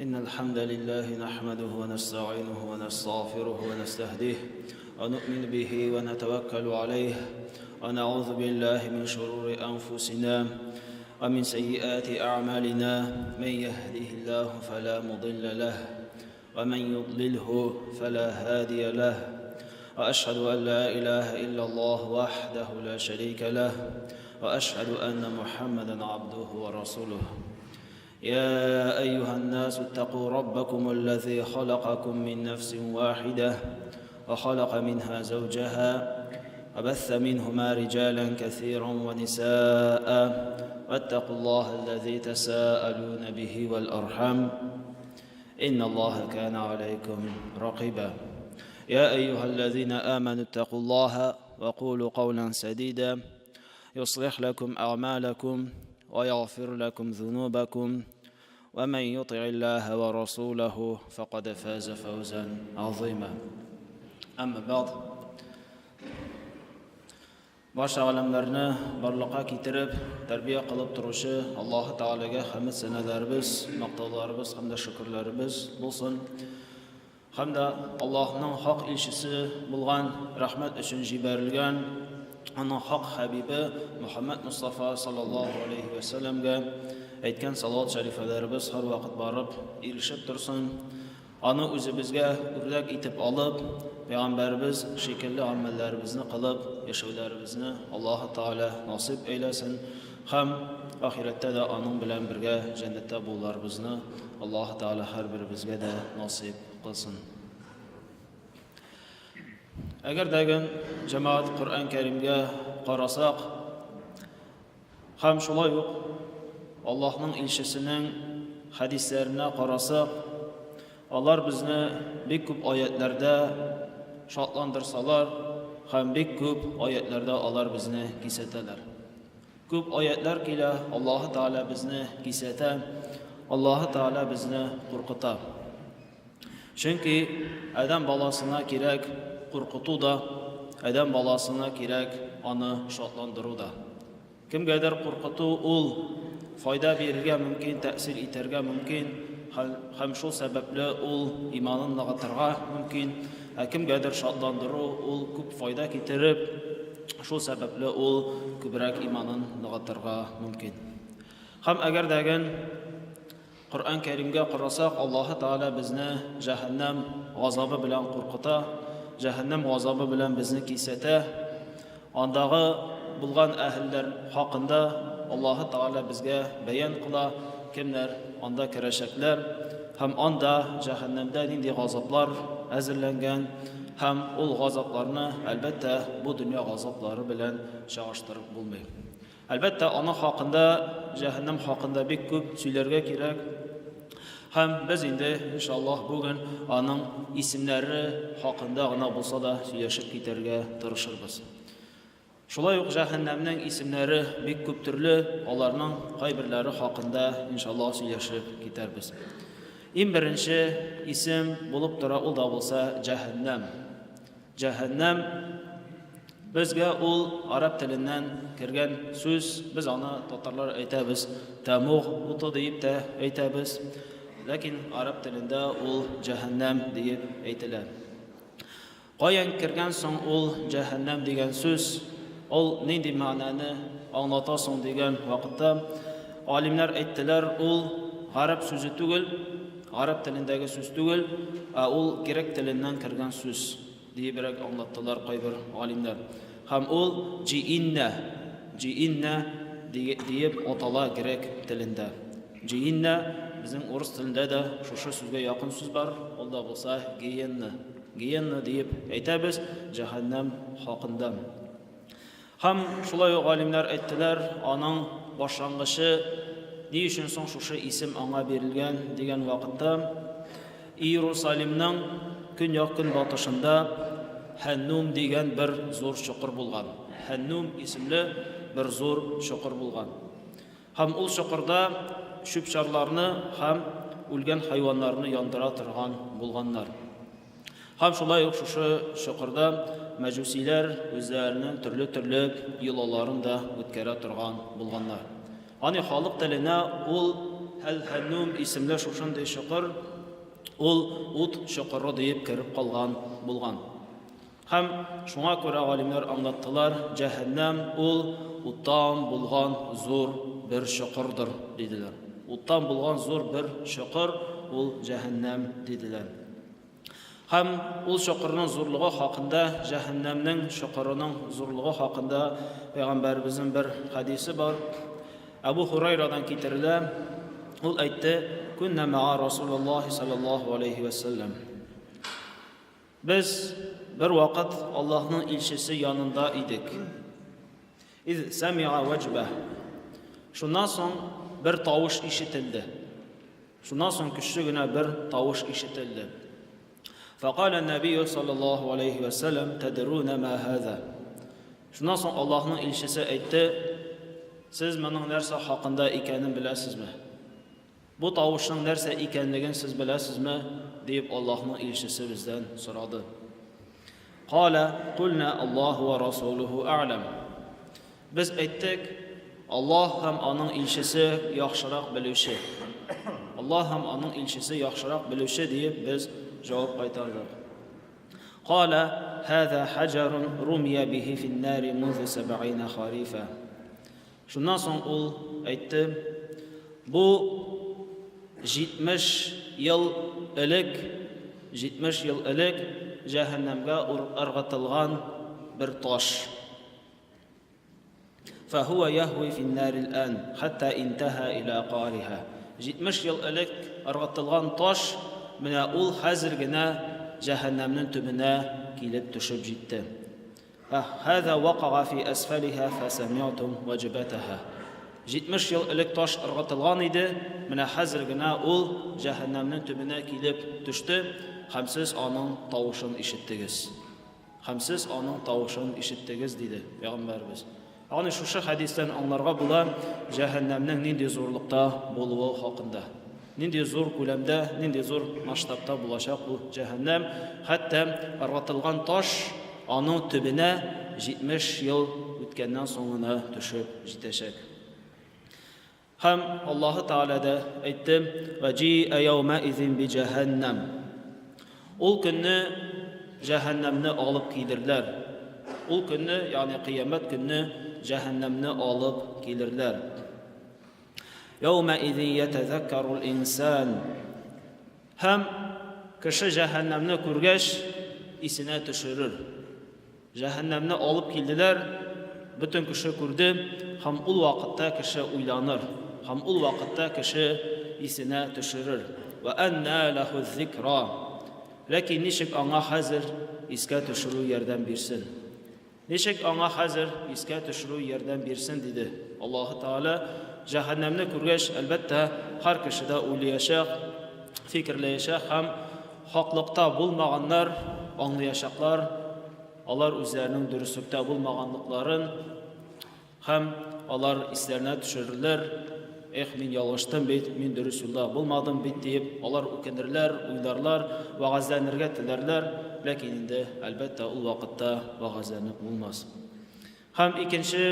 إن الحمد لله نحمده ونستعينه ونستغفره ونستهديه ونؤمن به ونتوكل عليه ونعوذ بالله من شرور أنفسنا ومن سيئات أعمالنا من يهده الله فلا مضل له ومن يضلله فلا هادي له وأشهد أن لا إله إلا الله وحده لا شريك له وأشهد أن محمدا عبده ورسوله يا أيها الناس اتقوا ربكم الذي خلقكم من نفس واحدة وخلق منها زوجها وبث منهما رجالا كثيرا ونساء واتقوا الله الذي تساءلون به والأرحم إن الله كان عليكم رقيبا يا أيها الذين آمنوا اتقوا الله وقولوا قولا سديدا يصلح لكم أعمالكم ويغفر لكم ذنوبكم ومن يطع الله ورسوله فقد فاز فوزا عظيما أما بعد Барча галәмнәрне барлыкка китереп, тәрбия кылып торучы Аллаһы Тәгаләгә хәмд сәнәләребез, мактауларыбыз һәм дә шөкерләребез булсын. Һәм дә Аллаһның хак илчесе булган, рәхмәт өчен җибәрелгән аның хак хәбибе Мөхәммәд Мустафа саллаллаһу алейхи вә сәлләмгә әйткән салават шәрифәләребез һәрвакыт барып ирешеп торсын. Аны үзебезгә үрнәк итеп алып, пәйгамбәребез шикелле гамәлләребезне кылып яшәүләребезне Аллаһы Тәгалә насыйп әйләсен һәм ахирәттә дә аның белән бергә җәннәттә булуларыбызны Аллаһы Тәгалә һәрберебезгә дә насыйп кылсын. Әгәр дә җәмәгать Коръән Кәримгә карасак һәм шулай ук Аллаһның илчесенең хәдисләренә карасак, алар безне бик күп аятләрдә шатландырсалар һәм бик күп аятләрдә алар безне кисәтәләр. Күп аятлар килә, Аллаһы Тәгалә безне кисәтә, Аллаһы Тәгалә безне куркыта. Чөнки адәм баласына кирәк куркыту да, адәм баласына кирәк аны шатландыру да. Кемгәдер куркыту ул файда бирергә мөмкин, тәэсир итәргә мөмкин һәм шул сәбәпле ул иманын ныгытырга мөмкин. Ә кемгәдер шатландыру ул күп файда китереп, Шул сәбәпле ул күбрәк иманын ныгытырга мөмкин. Һәм әгәр дәген Коръән Кәримгә карасак, Аллаһы Тәгалә безне җәһәннәм газабы белән куркыта, җәһәннәм газабы белән безне кисәтә. Андагы булган әһелләр хакында Аллаһы Тәгалә безгә бәян кыла, кемнәр анда керәчәкләр һәм анда җәһәннәмдә нинди газаплар әзерләнгән. Һәм ул газапларны, әлбәттә, бу дөнья газаплары белән чагыштырып булмый. Әлбәттә, аның хакында, җәһәннәм хакында бик күп сөйләргә кирәк. Һәм без инде, иншаллаһ, бүген аның исемнәре хакында гына булса да сөйләшеп китәргә тырышырбыз. Шулай ук җәһәннәмнең исемнәре бик күп төрле, аларның кайберләре хакында, иншаллаһ, сөйләшеп китәрбез. Иң беренче исем булып тора ул да булса җәһәннәм. Җәһәннәм безгә ул араб теленнән кергән сүз, без аны татарлар әйтәбез, тәмуг уты диеп тә әйтәбез. Ләкин араб телендә ул җәһәннәм диеп әйтелә. Каян кергән соң ул җәһәннәм дигән сүз? Ул нинди мәгънәне аңлата соң дигән вакытта, галимнәр әйттеләр, ул гарәп сүзе түгел, гарәп телендәге сүз түгел, ә ул грек теленнән кергән сүз, диебрәк аңлаттылар кайбер галимнәр. Һәм ул җииннә, җииннә диеп атала грек телендә. Җииннә, безнең урыс телендә дә шушы сүзгә якын сүз бар, ул да булса гиенна. Гиенна диеп әйтәбез җәһәннәм хакында. Һәм шулай ук галимнәр әйттеләр, аның башлангычы ни өчен соң шушы исем аңа бирелгән дигән вакытта, Иерусалимның көньяк-көнбатышында Һәннум дигән бер зур чокыр булган. Һәннум исемле бер зур чокыр булган. Һәм ул чокырда чүп-чарларны һәм үлгән хайваннарны яндыра торган булганнар. Һәм шулай ук шушы чокырда мәҗүсиләр үзләренең төрле-төрле йолаларын да үткәрә торган булганнар. Аны халык теленә ул Әл-Хәннүм исемле шушындый чокыр, ул ут чокыры диеп кереп калган булган. Һәм шуңа күрә галимнәр аңлаттылар, җәһәннәм ул уттан булган зур бер чокырдыр, диделәр. Уттан булган зур бер чокыр ул җәһәннәм, диделәр. Һәм ул чокырның зурлыгы хакында, җәһәннәмнең чокырының зурлыгы хакында пәйгамбәребезнең бер хәдисе бар. Әбу Хурайрадан китерелә. Ул әйтте: "Кунна ма'a Расулуллаһи саллаллаһу алейхи ва саллям". Без бер вакыт Аллаһның илчесе янында идек. Из сами'a ваҗба. Шуннан соң бер тавыш ишетелде. Шуннан соң көчле генә бер тавыш ишетелде. Фәкалә нәбию саллаллаһу алейхи вә сәлләм, тәдруна ма һаза. Шуннан соң Аллаһның илчесе әйтте, сез моның нәрсә хакында икәнен беләсезме? Бу тавышның нәрсә икәнлеген сез беләсезме? дип Аллаһның илчесе бездән сорады. Калә, кулна Аллаһу ва расулуху а'лам. Без әйттек, Аллаһ һәм аның илчесе яхшырак белүче. Аллаһ һәм аның илчесе яхшырак белүче диеп без җавап кайтардык. Кала, һәзә хаҗарун румия бихи финнари мунзу сәбәгыйнә харифа. Шуннан соң ул әйтте, бу 70 ел элек, 70 ел элек җәһәннәмгә ыргытылган бер таш. Фәһүә яһви финнарил ан, хәтта интәһә илә кариһа. 70 ел элек ыргытылган таш, менә ул хәзер генә җәһәннәмнең төбенә килеп төшеп җитте. Һәзә вакага фи әсфәлиһа фәсәми'тум ваҗибәтәһа. 70 ел элек таш ыргытылган иде, менә хәзер генә ул җәһәннәмнең төбенә килеп төште, һәм сез аның тавышын ишеттегез. Һәм сез аның тавышын ишеттегез, диде пәйгамбәребез. Ягъни шушы хәдистән аңларга була җәһәннәмнең нинди зурлыкта булуы хакында. Нинди зур күләмдә, нинди зур масштабта булачак бу җәһәннәм. Хәтта ыргытылган таш аның төбенә 70 ел үткәннән соң гына төшеп җитәчәк. Һәм Аллаһы Тәгалә дә әйтте, Вә җи'ә яумәизин би җәһәннәм. Ул көнне җәһәннәмне алып килерләр. Ул көнне, ягъни кыямәт көнне җәһәннәмне алып килерләр. Яумәизин ятәзәккәрул инсан. Һәм кеше җәһәннәмне күргәч, исенә төшерер. Җәһәннәмне алып килделәр, бөтен кеше күрде, һәм ул вакытта кеше уйланыр, һәм ул вакытта кеше исенә төшерер. Вә әннә ләхүз-зикра. Ләкин ничек аңа хәзер искә төшерү ярдәм бирсен? Ничек аңа хәзер искә төшерү ярдәм бирсен, диде Аллаһы Тәгалә. Җәһәннәмне күргәч, әлбәттә, һәр кеше дә уйлаячак, фикерләячәк һәм Хаклыкта булмаганнар аңлыячаклар, алар үзләренең дөреслектә булмаганлыкларын һәм алар исләренә төшерерләр, Эх, мин ялгыштым бит, мин дөрес юлда булмадым бит, диеп, алар үкенерләр, уйларлар, вәгазьләнергә теләрләр, ләкин инде, әлбәттә, ул вакытта вәгазьләнеп булмас. Һәм икенче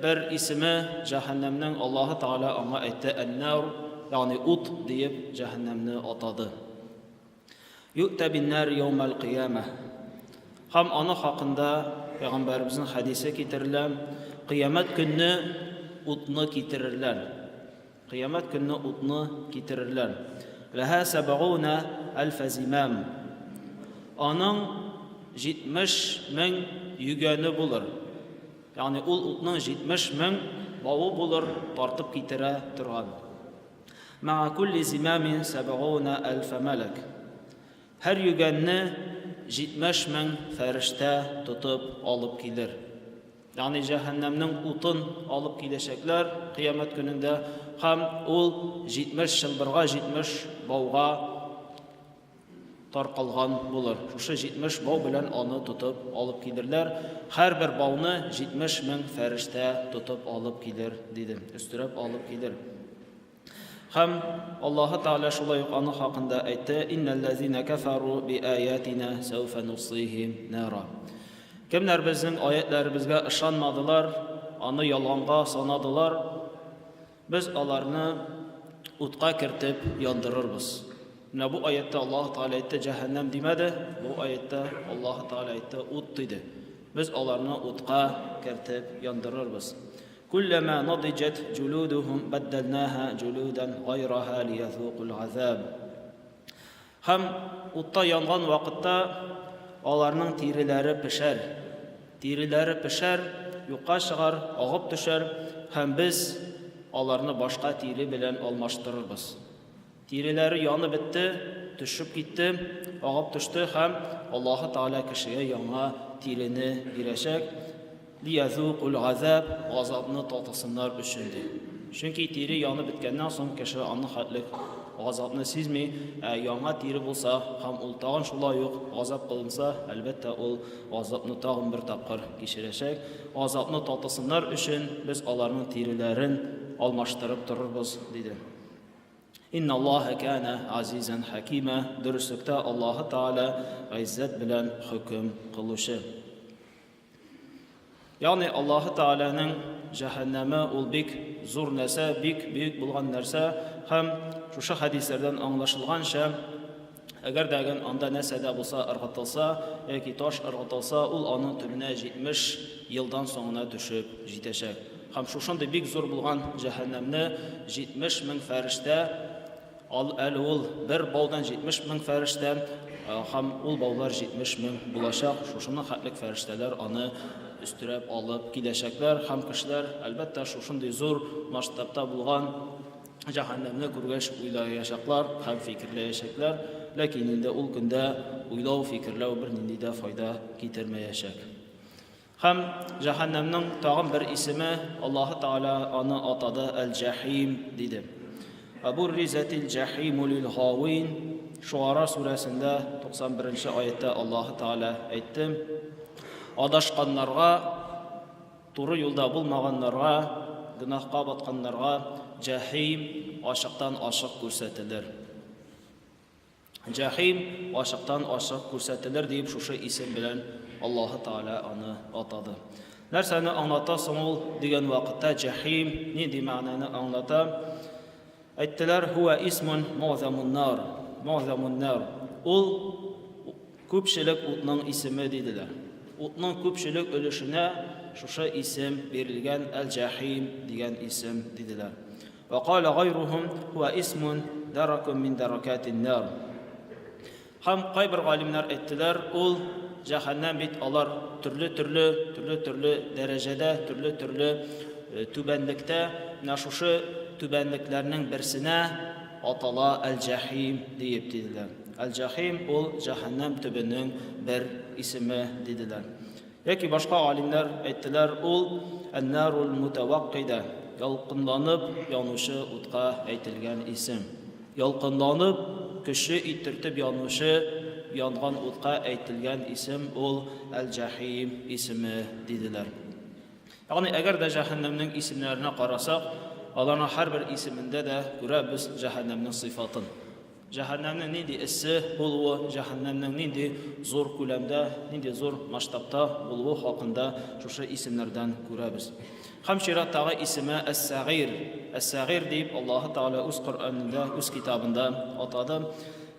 бер исеме җәһәннәмнең Аллаһы Тәгалә аңа әйтте, Ән-нар, ягъни ут диеп җәһәннәмне атады. Ю'та бин-нар яумәл кыямә. Һәм аны хакында пәйгамбәребезнең хәдисе китерелә, кыямәт көнне утны китерерләр. Кыямәт көнне утны китерерләр. Ләһә сәбәгуна әлфә зимам. Аның 70 мең йөгәне булыр. Ягъни ул утның 70 мең бавы булыр, тартып китерә торган. Мәа кулли зимамин сәбәгуна әлфә мәләк. Һәр йөгәнне 70 мең фәрештә тотып алып килер. Ягъни җәһәннәмнең утын алып киләчәкләр кыямәт көнендә һәм ул 70 чылбырга, 70 бауга таркалган булыр. Шушы 70 бау белән аны тотып алып килерләр. Һәрбер бауны 70 мең фәрештә тотып алып килер, диде. Өстерәп алып килер. Һәм Аллаһы Тәгалә шулай ук аны хакында әйтте, Иннәлләзинә кәфәру би аятина сәүфә нуслихим нара. Кемнәр безнең аятләребезгә ышанмадылар, аны ялганга санадылар, без аларны утка кертеп яндырырбыз. Менә бу аятта Аллаһ Тәгалә әйтте җәһәннәм димәде, бу аятта Аллаһ Тәгалә әйтте ут диде. Без аларны утка кертеп яндырырбыз. Күлләмә надиҗәт җулудухум бәддәлнәһә җулудан гайраһа лиязукул газаб. Һәм утта янган вакытта аларның тиреләре пешәр. Тиреләре пешәр, юкка чыгар, агып төшәр, һәм без аларны башка тире белән алмаштырырбыз. Тиреләре янып бетте, төшеп китте, агып төште һәм Аллаһы Тәгалә кешегә яңа тирене бирәчәк. Лиязукул газаб, газапны татысыннар өчен ди. Чөнки тире янып беткәннән соң кеше аның хәтлек газапны сизми, ә яңа тире булса һәм ул тагын шулай ук газап кылынса, әлбәттә, ул газапны тагын бер тапкыр кичерәчәк. Газапны татысыннар өчен без аларның тиреләрен алмаштырып торырбыз, диде. Инналлаһа кана азизан хакима, дөреслектә Аллаһы Тәгалә гыйззәт белән хөкем кылучы. Ягъни Аллаһы Тәгаләнең җәһәннәме ул бик зур нәрсә, бик бөек булган нәрсә һәм шушы хәдисләрдән аңлашылганча, әгәр дә анда нәрсә дә булса ыргытылса яки таш ыргытылса, ул аның төбенә 70 елдан соң гына төшеп җитәчәк. Һәм шушындый бик зур булган җәһәннәмне 70 мең фәрештә Ал әле ул бер баудан 70 мең фәрештә, һәм ул баулар 70 мең булачак. Шушының хәтлек фәрештәләр аны өстерәп алып киләчәкләр һәм кешеләр, әлбәттә, шушындый зур масштабта булган җәһәннәмне күргәч уйлаячаклар һәм фикерләячәкләр. Ләкин инде ул көндә уйлау, фикерләү бернинди дә файда китермәячәк. Һәм җәһәннәмнең тагын бер исеме, Аллаһы Тәгалә аны атады Әл-Җәхим диде. Вә бурризәтил җәхиму лил гавин Шуара сүрәсендә 91 нче аятьтә Аллаһы Тәгалә әйтте, Адашканнарга, туры юлда булмаганнарга, гөнаһка батканнарга җәхим ачыктан-ачык күрсәтелер. Җәхим ачыктан-ачык күрсәтелер диеп шушы исем белән Аллаһы Тәгалә аны атады. Нәрсәне аңлата соң ул дигән вакытта җәхим нинди мәгънәне аңлата? Әйттеләр, һуә исмун мугъзамун нар, мугъзамун нар. Ул күпчелек утның исеме диделәр. Утның күпчелек өлешенә шушы исем бирелгән әл-җәхим дигән исем диделәр. Вә калә гайрухум һуә исмун дәракун мин дәракәтин нар. Һәм кайбер галимнәр әйттеләр, ул җәһәннәм бит алар төрле-төрле, төрле-төрле дәрәҗәдә, төрле-төрле э, түбәнлектә, менә шушы түбәнлекләрнең берсенә атала әл-җәхим диеп диделәр. Әл-җәхим ул җәһәннәм төбенең бер исеме диделәр. Яки башка галимнәр әйттеләр, ул ән-нарул мутаваккида, ялкынланып янучы утка әйтелгән исем. Ялкынланып, көчле иттертеп янучы, янган утка әйтелгән исем ул әл-җәхим исеме, диделәр. Ягъни, әгәр дә җәһәннәмнең исемнәренә карасак, аларның һәрбер исемендә дә күрәбез җәһәннәмнең сыйфатын. Җәһәннәмнең нинди эссе булуы, җәһәннәмнең нинди зур күләмдә, нинди зур масштабта булуы хакында шушы исемнәрдән күрәбез. Һәм чираттагы исеме Әс-Сәгыйр. Әс-Сәгыйр дип Аллаһы Тәгалә үз Коръәнендә, үз китабында атады.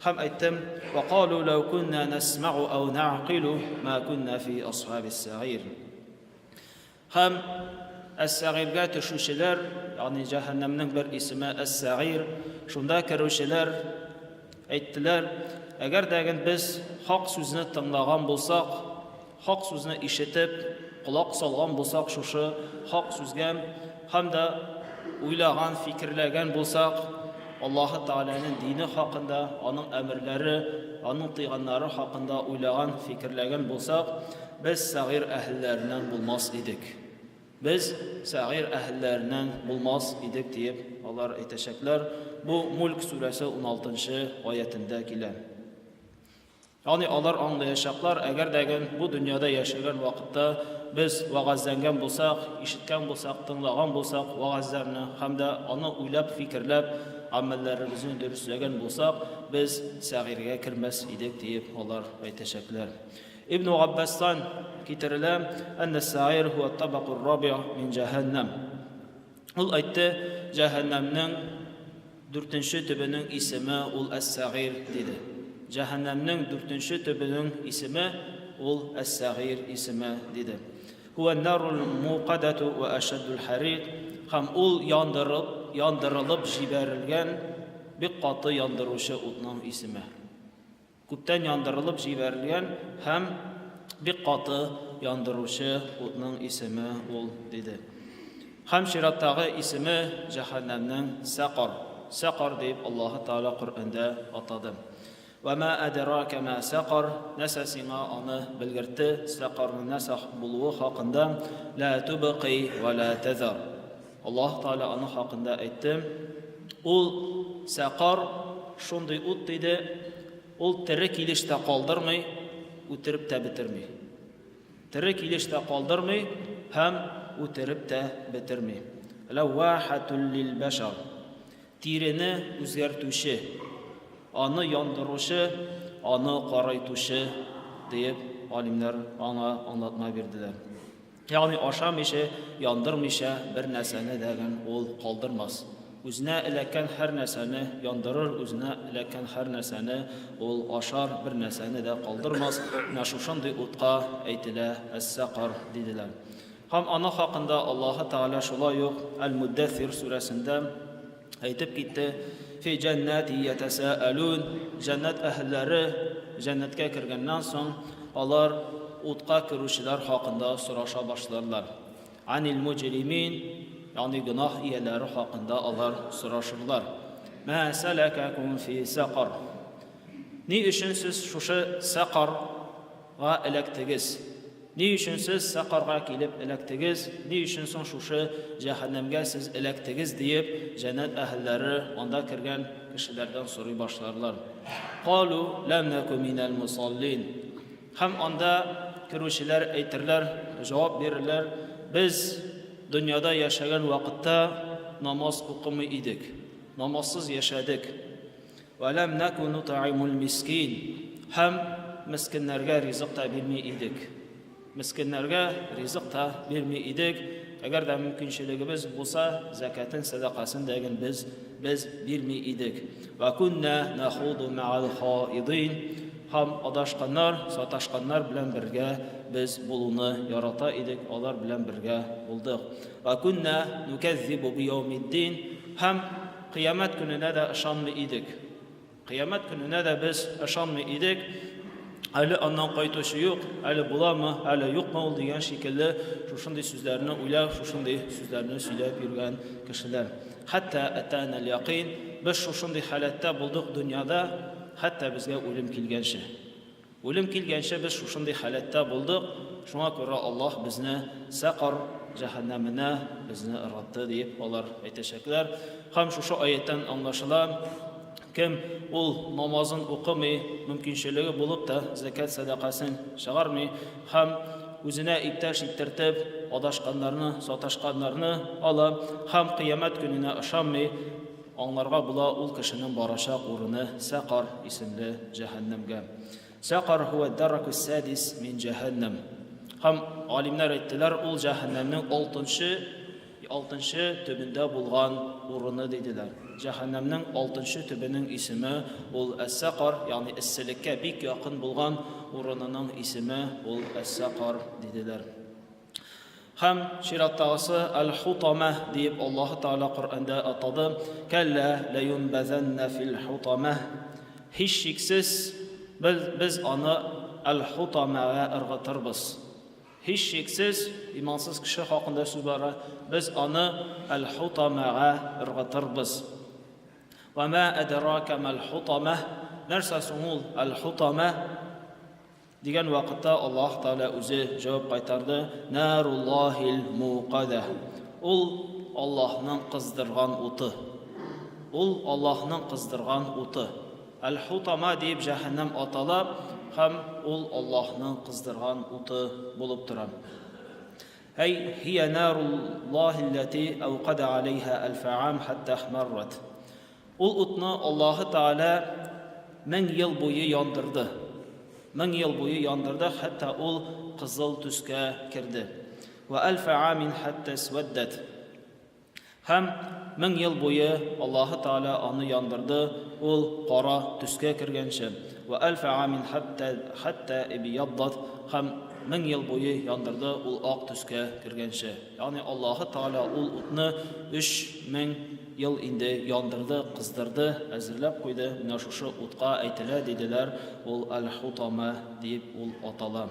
Һәм әйтте: "Ва калу лау кунна насмагу ау нәгъкилу ма кунна фи асхабис сәгыйр." Һәм Әс-Сәгыйргә төшүчеләр, ягъни җәһәннәмнең бер исеме Әс-Сәгыйр, шунда керүчеләр әйттеләр, әгәр дә без хак сүзне тыңлаган булсак, хак сүзне ишетеп, колак салган булсак шушы хак сүзгә һәм дә уйлаган, фикерләгән булсак, Аллаһы Тәгаләнең дине хакында, аның әмерләре, аның тыйганнары хакында уйлаган, фикерләгән булсак, Без сәгыйрь әһелләреннән булмас идек. Без сәгыйрь әһелләреннән булмас идек, диеп алар әйтәчәкләр. Бу Мульк сүрәсе уналтынчы аятендә килә. Ягъни алар аңлаячаклар, әгәр дә бу дөньяда яшәгән вакытта без вәгазьләнгән булсак, ишеткән булсак, тыңлаган булсак вәгазьләрне һәм дә аны уйлап, фикерләп, гамәлләребезне дөресләгән булсак, без сәгыйрьгә кермәс идек, диеп алар әйтәчәкләр. Ибн Габбастан китерелә, Әннә сәгыйр һуә табакур рабиъ мин җәһәннәм. Ул әйтте, җәһәннәмнең Дүртенче төбенең исеме ул Әс-Сәгыйрь, диде. Җәһәннәмнең дүртенче төбенең исеме ул Әс-Сәгыйрь исеме, диде. Һуән-нарул мукадату вә әшәддул хәрик, һәм ул яндырып, яндырылып җибәрелгән бик каты яндыручы утның исеме. Күптән яндырылып җибәрелгән һәм бик каты яндыручы утның исеме ул, диде. Һәм чираттагы исеме җәһәннәмнең Сәкар. Сәкар дип Аллаһы Тәгалә Коръәндә атады. Вә мә әдрака мә сәкар, нәрсә сиңа аны белгертте, сәкарның нәрсә булуы хакында, лә тубкый вә лә тәзәр. Аллаһ Тәгалә аның хакында әйтте, Ул сәкар шундый ут диде, ул тере килеш тә калдырмый, үтереп тә бетерми. Тере килеш тә калдырмый һәм үтереп тә бетерми. Ләвахатул лил бәшар. Тирене үзгәртүче, аны яндыручы, аны карайтучы диеп галимнәр аңа аңлатма бирделәр. Ягъни ашамыйча, яндырмыйча бер нәрсәне дә гэн ул калдырмас. Үзенә эләккән һәр нәрсәне яндырыр, үзенә эләккән һәр нәрсәне ул ашар, бер нәрсәне дә калдырмас. Менә шушындый утка әйтелә әс-сәкар, диделәр. Һәм аны хакында Аллаһы Тәгалә шулай ук Әл-Муддәссир сүрәсендә әйтеп китте, Фи җәннәти ятәсәәлүн, җәннәт әһелләре җәннәткә кергәннән соң, алар утка керүчеләр хакында сораша башларлар. Анил муҗримин, ягъни гөнаһ ияләре хакында алар сорашырлар. Мә сәләкәкум фи сәкар. Ни өчен сез шушы сәкарга эләктегез? Ни өчен сез Сәкарга килеп эләктегез, ни өчен соң шушы җәһәннәмгә сез эләктегез, диеп, җәннәт әһелләре анда кергән кешеләрдән сорый башларлар. Калу ләм нәку минәл мусаллин. Һәм анда керүчеләр әйтерләр, җавап бирерләр, без дөньяда яшәгән вакытта намаз укымый идек, намазсыз яшәдек. Вә ләм нәку нутгыймул мискин. Һәм мескеннәргә ризык та бирми идек. Мескеннәргә ризык та бирми идек. Әгәр дә мөмкинчелегебез булса, зәкятен, сәдакасын да без без бирми идек. Вә кунна нахуду мәгәл хаидин. Һәм адашканнар, саташканнар белән бергә без булуны ярата идек, алар белән бергә булдык. Вә кунна нукәззибу бияумиддин. Һәм Кыямәт көненә дә ышанмый идек. Кыямәт көненә дә без ышанмый идек. Әле аннан кайтучы юк, әле буламы, әле юкмы ул дигән шикелле шушындый сүзләрне уйлап, шушындый сүзләрне сөйләп йөргән кешеләр. Хәтта әтәнәл якин, без шушындый халәттә булдык дөньяда, хәтта безгә үлем килгәнче. Үлем килгәнче без шушындый халәттә булдык, шуңа күрә Аллаһ безне Сәкар җәһәннәменә безне ыргытты, диеп алар әйтәчәкләр. Һәм шушы аяттән аңлашыла, кем ул намазын укымый, мөмкинчелеге булып та зәкят сәдакасын чыгармый һәм үзенә иптәш иттертеп адашканнарны, саташканнарны ала һәм кыямәт көненә ышанмый, Аңларга була, ул кешенең барачак урыны Сәкар исемле җәһәннәмгә. Сәкар һуә дәррәкүс сәдис мин җәһәннәм. Һәм галимнәр әйттеләр, ул җәһәннәмнең алтынчы, алтынчы төбендә булган урыны диделәр. Җәһәннәмнең алтынчы төбенең исеме ул Әс-Сәкар, ягъни эсселеккә бик якын булган урынының исеме ул Әс-Сәкар диделәр. Һәм чираттагысы Әл-Хутама диеп Аллаһы Тәгалә Коръәндә атады. Кәллә ләюнбәзәннә фил хутама. Һичшиксез без, без аны Әл-Хутамага ыргытырбыз. Һичшиксез, имансыз кеше хакында сүз бара, без аны Әл-Хутамага ыргытырбыз. Ва ма әдрака мәл хутама. Нәрсә соң ул Әл-Хутама? Дигән вакытта Аллаһ Тәгалә үзе җавап кайтарды, Наруллаһил мукада. Ул Аллаһның кыздырган уты. Ул Аллаһның кыздырган уты. Әл-Хутама диеп җәһәннәм атала һәм ул Аллаһның кыздырган уты булып тора. Әй, һия наруллаһилләти әүкада алейһа әлфә ам хәтта әхмәррәт. Ул утны Аллаһы Тәгалә 1000 ел буе яндырды. 1000 ел буе яндырды, хәтта ул кызыл төскә керде. Вә әлфә амин хәтта исвәддәт. Һәм 1000 ел буе Аллаһы Тәгалә аны яндырды, ул кара төскә кергәнче. Вә әлфә амин хәтта хәтта ибияддат, һәм 1000 ел буе яндырды, ул ак төскә кергәнче. Ягъни Аллаһы Тәгалә ул утны 3000 ел инде яндырды, кыздырды, әзерләп куйды. Менә шушы утка әйтелә, диделәр, ул әл-Хутама диеп ул атала.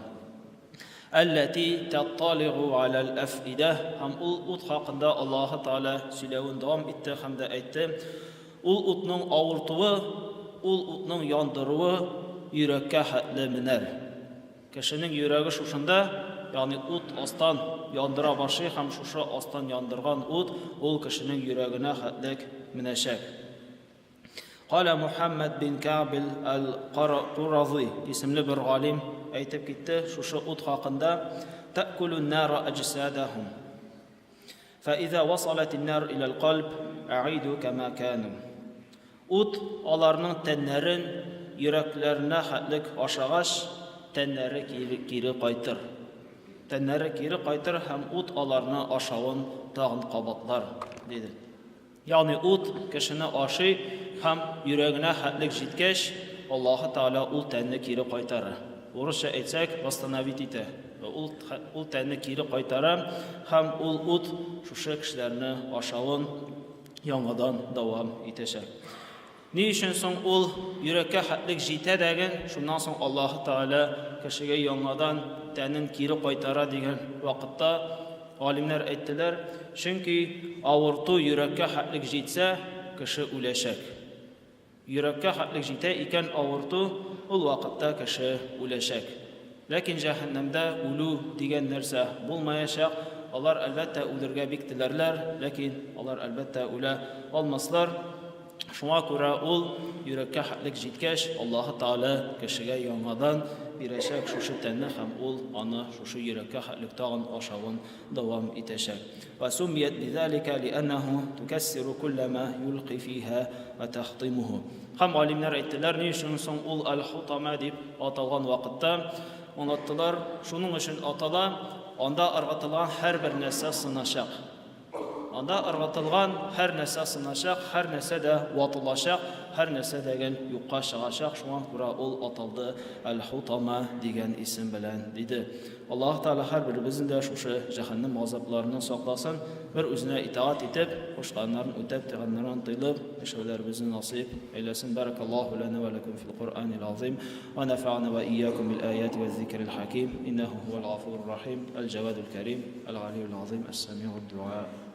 Әлләти тәтталигу галәл әфидә, һәм ул ут хакында Аллаһы Тәгалә сөйләвен дәвам итте һәм дә әйтте, Ул утның авыртуы, ул утның яндыруы йөрәккә хәтле менәр. Кешенең йөрәге шушында, ягъни ут астан яндыра башлый һәм шушы астан яндырган ут ул кешенең йөрәгенә хәтлек менәчәк. Каля Мухаммад бин Кәгъб әл-Куразый исемле бер галим әйтеп китте шушы ут хакында, Тәкүлүн нара әҗсадәһум. Фәизә васалатин нар иләл кальб әгыйду кәмә кәну. Ут аларның тәннәрен йөрәкләренә хәтлек ашагач, тәннәре кире кайтыр. Тәннәре кире кайтыр һәм ут аларны ашавын тагын кабатлар, диде. Ягъни ут кешене ашый һәм йөрәгенә хәтлек җиткәч, Аллаһы Тәгалә ул тәнне кире кайтара. Урысча әйтсәк, восстановить итә. Ул, ул тәнне кире кайтара һәм ул ут шушы кешеләрне ашавын яңадан дәвам итәчәк. Ни өчен соң ул йөрәккә хәтлек җитә дәген, шуннан соң Аллаһы Тәгалә кешегә яңадан тәнен кире кайтара дигән вакытта галимнәр әйттеләр, чөнки авырту йөрәккә хәтлек җитсә, кеше үләчәк. Йөрәккә хәтлек җитә икән авырту, ул вакытта кеше үләчәк. Ләкин җәһәннәмдә үлү дигән нәрсә булмаячак. Алар, әлбәттә, үлергә бик теләрләр, ләкин алар, әлбәттә, үлә алмаслар. Шуңа күрә ул йөрәккә хәтлек җиткәч, Аллаһы Тәгалә кешегә яңадан бирәчәк шушы тәнне һәм ул аны шушы йөрәккә хәтлек тагын ашавын дәвам итәчәк. Вә суммият бизалика лиәннәһу тукәссиру куллә ма юлкый фиһа вә тәхтимуху. Һәм галимнәр әйттеләр, ни өчен соң ул әл-Хутама дип аталган вакытта, аңлаттылар, шуның өчен атала, анда ыргытылган һәрбер нәрсә сыначак. Анда ыргытылган һәр нәрсә сыначак, һәр нәрсә дә ватылачак, һәр нәрсә дә гел юкка чыгачак, шуңа күрә ул аталды Әл-Хутама дигән исем белән, диде. Аллаһ Тәгалә һәрберебезне дә шушы җәһәннәм газапларыннан сакласын, бер үзенә итагать итеп, кушканнарын үтәп, тыйганнарыннан тыелып яшәүләребезне насыйп әйләсен. Бәрәкаллаһу ләнә вә ләкүм фил Коръәнил азыйм вә нәфә'анә вә иякүм бил аяти вә зикрил хәким. Иннәһу һуәл гафурур рахим, әл-җәвадул кәрим. Әл-Галиюл Азыйм, Әс-Сәмигуд-Дуа.